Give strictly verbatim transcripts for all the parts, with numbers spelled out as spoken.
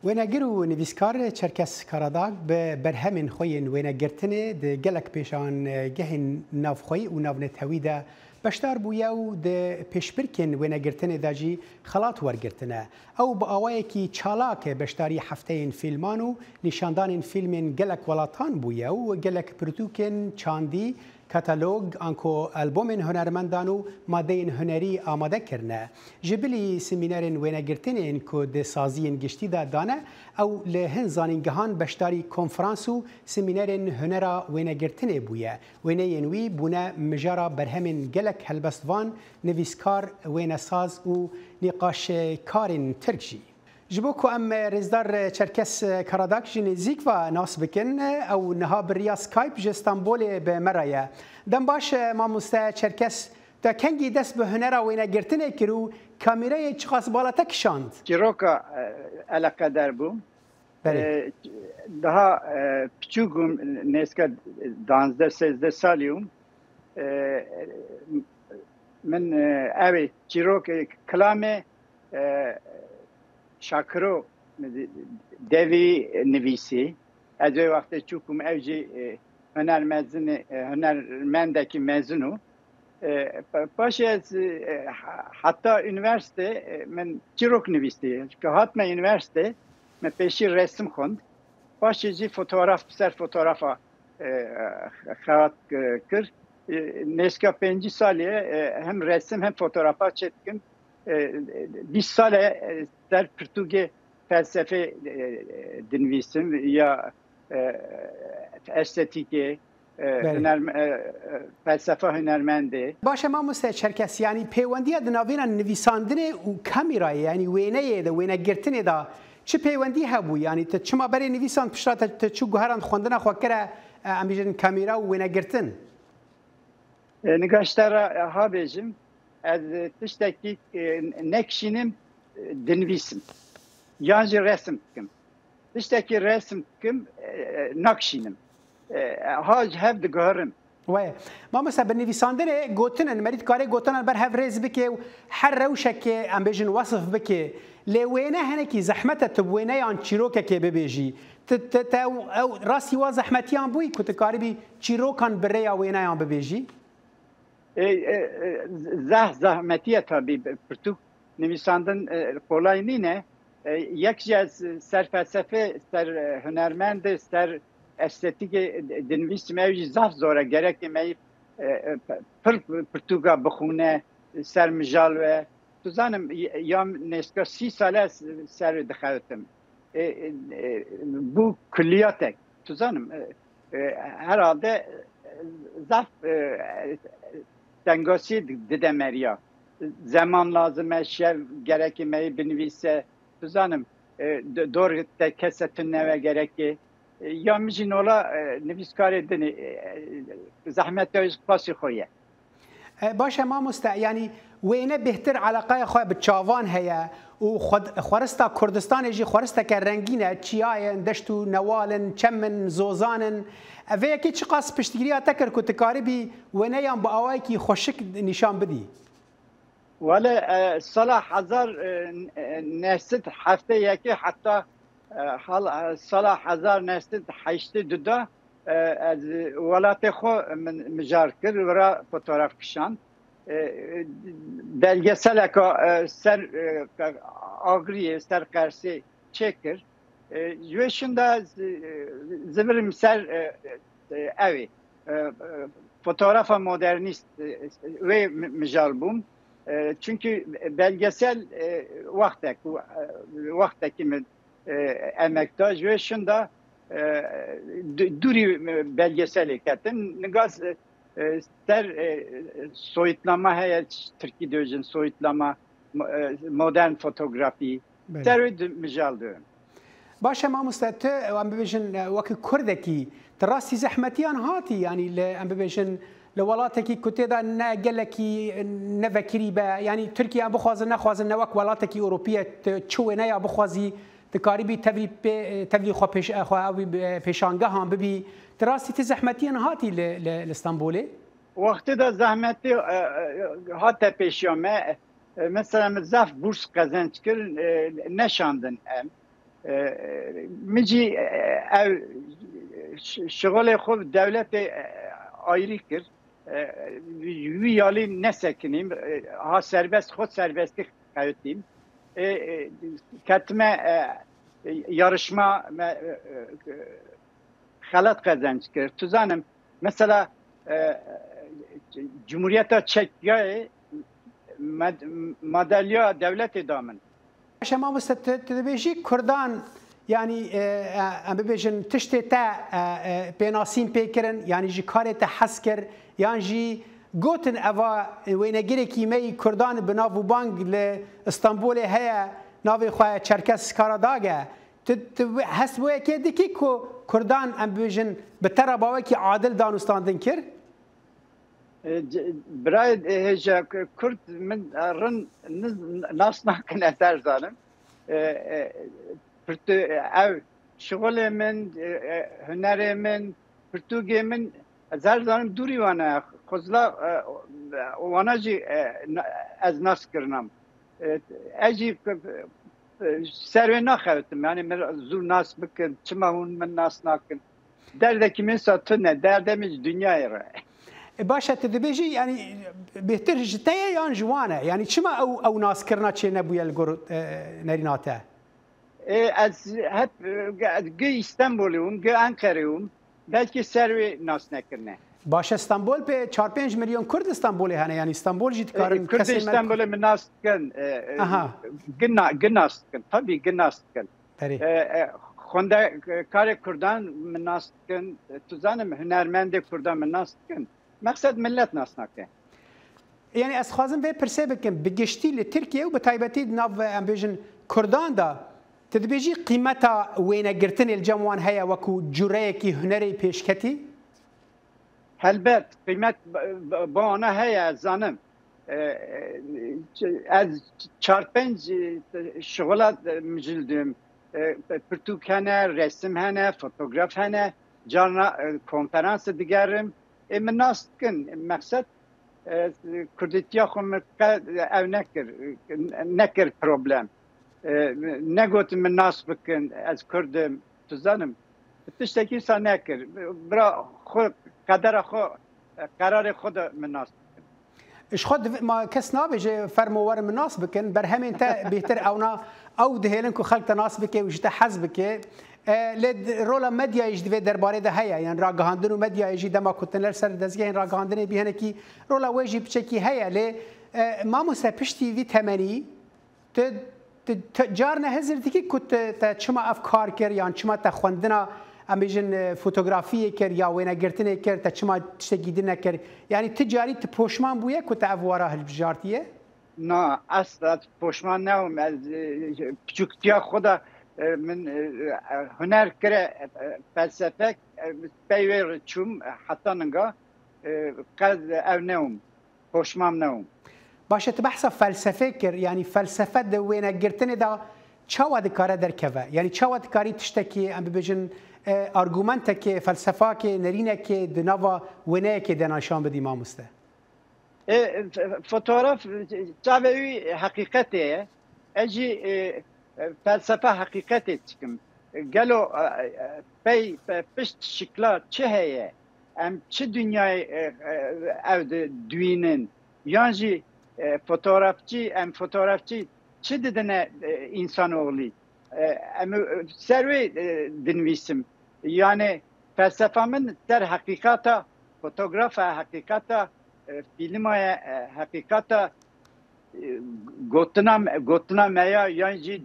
Wênegir û nivîskar Çerkes Karadag bi berhemên xwe yên wênegirtinê di gelek pêşangehên navxweyî û navnetewî de beşdar bûye û di pêşbirkên wênegirtinê de jî xelat wergirtine. Ew bi awayekî çalak beşdarî hefteyên fîlman û nîşandanên fîlmên gelek welatan bûye û gelek pirtûkên çandî, katalog, anko albomên hunermendan û madeyên hunerî amade kirine. Ji bilî semînerên wênegirtinên ku di saziyên giştî de dane, ew li hin zanîngehan beşdarî konferans û semînerên hunera wênegirtinê bûye. Wêneyên wî bûne mijara berhemên gelek helbestvan, nivîskar, wênesaz û nîqaşkarên Tirk jî. Ji bo ku em rêzdar Çerkes Karadak ji nêzîk ve nas bikin, ew niha bi riya Skype ji Stenbolê bi me re ye. Dem baş, mamoste Çerkes, te kengî dest bi hunera wênegirtinê kir û kamîreyê çiqas bala te kişand? Çîroka, e, eleqeder bûm. Belê. E, daha, e, piçûk bûm, nêzîka duwazdeh sêzdeh salî bûm. E, min, e, ew ê çîrok, e, kilamê, e, Şakiro devî nivîsî. Ez wê wextê çûk bûm, ew jî, e, hunermezin, e, hunermendekî mezin û, e, pa-, paşê ez, e, ha-, heta unîversîte, e, min çîrok nivîstî. Çunke hatime unîversîte, me pêşî resim xwend. Paşê jî fotograf, ser fotografa, e, xelat, e, kir. E, nêzîka pêncî salî ye, e, hem resim hem fotografa çêdikim. E, bîst sal e, e, ser pirtûkê felsefê, e, dinivîsim ya, e, estetîkê, e, Belê. huner-, e, e, felsefa hunermendê. Baş e mamoste Çerkes, yanî pêwendiya di navîna nivîsandinê û kamîrayê, yanî wêneyê de, wênegirtinê de çi pêwendî hebû? Yanî tu çima berê nivîsand piştre te, tu çû guherand xwendina xwe kire, e, em bêjin kamîra û wênegirtin? E, nigaş te re, e, ha bêjim, ez, e, tiştekî, e, nekişînim, e, dinivîsim. Yan jî resim dikim. Tiştekî resim dikim, e, e, nakişînim. E, ha ji hev diguherim. Wê. Mamoste, bi nivîsandinê gotin in, merî dikarê gotinan ber hev rêz bike û her rewşekê, em bêjin, wesif bike. Lê wêne hinekî zehmet e, tu bi wêneyan çîrokekê bibêjî. Tu, tu, te ew, ew rastî wa zehmetiyan bûyî ku tu karibî çîrokan bi rêya wêneyan bibêjî? E, e, e, zeh-, zehmetî ye tabî, pirtûk nivîsandin, e, kolay nîne. E, yek jî ez ser felsefê, ser, e, hunermendê, ser estetîkê dinivîsim, ew jî zaf zor e. Gerek e me yî, e, e, pir pirtûka bixwîne, ser mijal we. Tu zanim, ya nêzîka sî sal e ez ser wê dixewitim. E, e, e, bû kulliyatek. Tu zanim, e, e, herhalde, e, zaf, e, tengasî di-, dide meriya. Zeman lazim e, şev gerekê me yê binivîse. Tu zanim, e, d-, dor te kese tune ve gerekê. E, ya min jî nola, e, nivîskarê din, e, e, zehmeta wî qasî xwe ye. E, baş e mamoste, yanî wêne bêhtir eleqeya xwe bi çavan heye û xwe-, xwerista Kurdistanê jî xweristeke rengîn e, çiyayên, deşt û newal in, çem in, zozan in. E, vê yekê çiqas piştgiriya te kir ku tu karibî wêneyan bi awayekî xweşik nîşan bidî? Wele, e, sala hezar, e, neh sed heftê yekê heta, e, hal-, e, sala hezar neh sed heştê du de, e, ez welatê xwe min mijar kir, wira fotograf kişand. E, belgeseleka, e, ser, e, Agriyê, ser Qersê çêkir. E, ji wê şinda ez, e, zivirim ser, e, e, ew ê, e, e, fotografa modernîst, e, wê mi-, mijal bûm. E, çunkî belgesel, e, wextek û, e, wextekî min, e, emek da. Ji wê şinda, e, du-, dûrî belgeselê ketin. Nigaz, e, e, ser, e, soyutlama heye, tirkî dibêjin soyutlama, mo-, e, modern fotografî. Belê. Ser wê di-, mijal dibim. Baş e mamoste, tu, em bibêjin, e, wekî Kurdekî, tu rastî zehmetiyan hatî, yanî li, em bibêjin, li welatekî ku tê de ne gelekî, e, ne vekirî be, yanî Tirkiye em bixwazin nexwazin ne wek welatekî Ewropî ye, tu çi wêneya bixwazî, tu karibî tevlî pê-, tevlî xwe pêş-, xwe ew bî, pêşangehan bibî. Tu rastî tu zehmetiyan hatî li, li, li Stenbolê? Wextê de zehmetî, e, e, hate pêşiya me. E, mesela min zaf bûrs qezenc kir, e, neşandin em. E, min jî, e, ev şi-, şixulê xwe dewletê, e, ayrî kir. E, wî yalî nesekinîm, e, ha serbest, xwe serbestî xewitîm. E, e, ketime, e, yarışma me, e, e, xelat qezenc kir. Tu zanim, mesela, e, Cumhuriyeta Çekyayê med-, madalya dewletê da min. Baş e, mamoste, tu, tu dibêjî Kurdan, yanî, e, e, em bibêjin tiştê te, e, e, pênasîn pê kirin, yanî ji karê te hez kir, yan jî gotin eva wênegirekî me yî Kurdan bi nav û bang li Stenbolê heye, navê xwe Çerkes Karadage. Tu, tu hest bo yekê dikî ku Kurdan, em bibêjin, bi te re bawekî adil danûstandin kir? E, c-, birayê, e, hêja, k-, Kurd min, e, rin niz-, nas nakin, ez her zanim. E, e, pirtû-, e, ev şixulê min, e, e, hunerê min, pirtûkê min, ez her zanim dûrî wan e. Xwezla, e, wana jî, e, na-, ez nas kirinam. E, ez jî, e, e, ser wê naxewitim. Yani min zû nas bikin, çima hûn min nas nakin? Derdekî min sa tune, derdê min ji dinyayê re. E, baş e, tu dibêjî, yani, bêhtir ji te ye yan ji wan e? Yani, çima ew, ew naskirina çê nebûye li gor, e, nerîna te? E, ez hep, e, gi Îstanbulê bûm, gi Enqerê bûm. Belkî ser wê nas nekirine. Baş e, Stenbol pê çar pênc milyon Kurd li Stenbolê hene, yani Stenbol jî dikarin. E, Kurd Stenbolê min nas dikin, e, e, Aha. Gina, gin nas dikin, tabii gin nas dikin. Erê. E, e, xwende, e, karê Kurdan min nas dikin, e, tu zanim hunermendê Kurdan min nas dikin. Meqsed millet nas nake. Yani ez xwazim vê pirsê bikim, bi giştî li Tirkiye û bi taybetî di nav, em bêjin, Kurdan de, tu dibêjî qîmeta wênegirtinê li cem wan heye wekû cureyekî hunerê pêşketî? Helbet, qîmet b-, b-, bi wana heye, ez zanim. E, e, ez çar pênc, e, şixula, e, mijildim. E, pirtûk hene, resim hene, fotograf hene, carna, e, konferans digerim. Ê min nas dikin, meqsed, e, kurdîtiya xwe min qe ev nekir, nekir problem. E, negotin min nas bikin, ez Kurd im, tu zanim. Tiştekî wisa nekir. Bira xwe, qedera xwe, qerarê xwe de min nas bikin. Ji xwe div-, ma kes nabêje, fermo werin min nas bikin. Berhemên te bêhtir ewna, ew dihêlin ku xelk te nas bike û ji te hez bike. E, lê d-, rola medyayê jî di vê derbarê de heye. Yani ragihandin û medyayê jî dema ku tune li ser dezgehên ragihandinê bî hinekî rola wê jî piçekî heye. Lê, e, mamoste, piştî vî temenî, Tu, tu, tu carna hizir dikî ku tu, te çima ev kar kir, yan çima te xwendina, em bêjin, e, fotografiyê kir ya wênegirtinê kir, te çima tiştekî din nekir? Yanî ti carî tu poşman bûye ku te ev wara hilbijartiye? Na, esla poşman nebûm. Ez, e, piçûktiya xwe de, e, min, e, e, huner kire, e, e, felsefek, e, pey wê re çûm, e, heta ninga, e, qez ev nebûm. Poşman nebûm. Baş e, tu behsa felsefê kir, yanî felsefe di wênegirtinê de çawa dikare derkeve? Yanî çawa dikarî tiştekî, em bibêjin, e, argumentekê, felsefakê, nerînekê di nava wêneyekê de nîşan bidî, mamoste? E, f-, fotograf, çavê wî heqîqetê ye. Ez jî, e, e, felsefa heqîqetê dikim. Gelo, e, e, pey, pe-, pişt şikla çi heye? Em çi dinyayê, e, e, ev di-, dibînin? Yan jî, e, fotografçî, em fotografçî çi didine, e, însanoğlî? E, em, e, ser wê, e, dinivîsim. Yani felsefa min ser heqîqata, fotografa heqîqata, e, fîlma ye, e, heqîqata, e, gotina, gotina me ya, yan jî,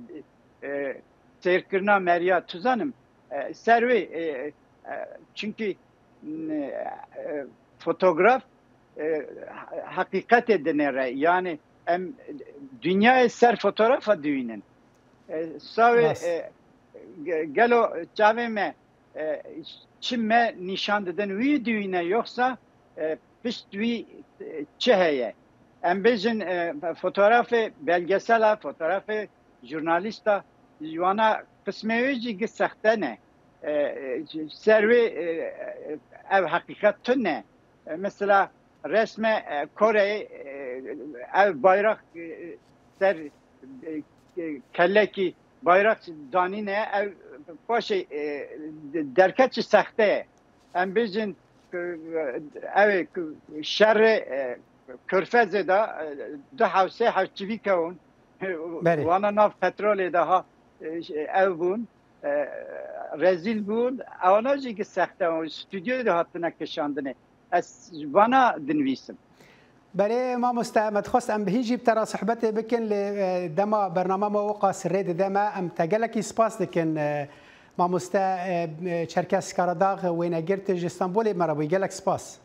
e, sêrkirina me ya, tu zanim, e, ser wê, e, e, çunkî, e, e, fotograf, e, heqîqetê dinêre. Yani em dinyayê ser fotografa dibînin. E, sawê, Rast. e, ge-, gelo çavê me, e, çi me nîşan didin, wî dibîne, yoksa, e, pişt wî, e, çi heye? Em bêjin, e, fotografê belgesela, fotografê jurnalîsta, ji wana qismê wê jî gi sexte ne. E, e, ser wê, e, ev heqîqet tune. E, mesela resme, e, Koreyê, e, ev bayrak, e, ser, e, e, kelekî bayraq danîne, ev paşê, e, derket ji sexte ye. Em bêjin, e, ew ê ku şerê, e, Körfezê de, e, du hew sê hew çivî kewin. Belê. Wana nav petrolê de ha, e, ew bûn, e, rezîl bûn. Ewana jî gi sexte bûn. Stûdyoyê de hatine kişandinê. Ez vana dinivîsim. Belê mamoste, me dixwest em bi hîn jî bi te re sohbetê bikin, lê, e, dema bername me wiqas rê dide me, em te gelekî spas dikin, e, mamoste, e, e, Çerkes Karadağ, wênegir, tu ji Stenbolê me re bûyî. Gelek spas.